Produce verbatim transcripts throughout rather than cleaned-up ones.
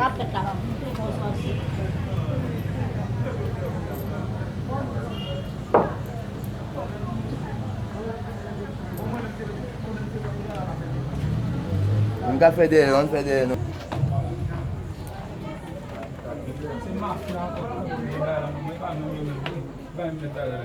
Sa fèt la, m ap goute bon sòsi. Nou ka fè dèyè, ann fè dèyè, non. Se mafya ankò k ap fè bagay la, non, mwen pa menm yo menm vre. Bay m met bagay la.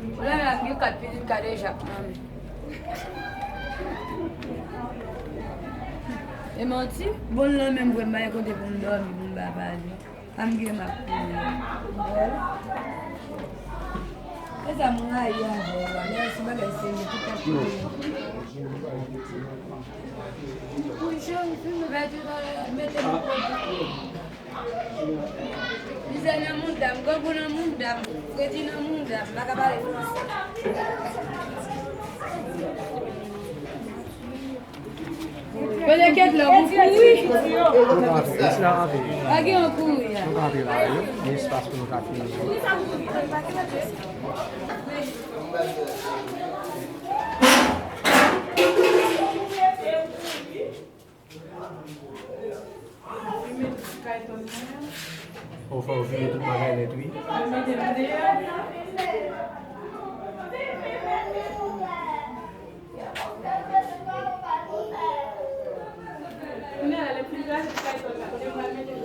Ou la la gen kat pitit kadejak nan men. E manti, bon l nan menm vre, m pa gen kote pou m dòmi, pou m pa pale. Sa m gen m ap kouri. E sa m rayi avè w la, lè se bagay serye, tout ap kouri. Pou jan m fin pèdi nan mete m kote. Mizè nan mouda m, grangou nan mouda m, kredi nan mouda m, m pa ka pale franse. Kote kèt la, ou kouri? Nou ka antre. Isi la antre. Pa gen yon kouri a. Nou ka antre la, wi. Gen espas pou nou ka fini. Ou fè w vire tout bagay nèt, wi.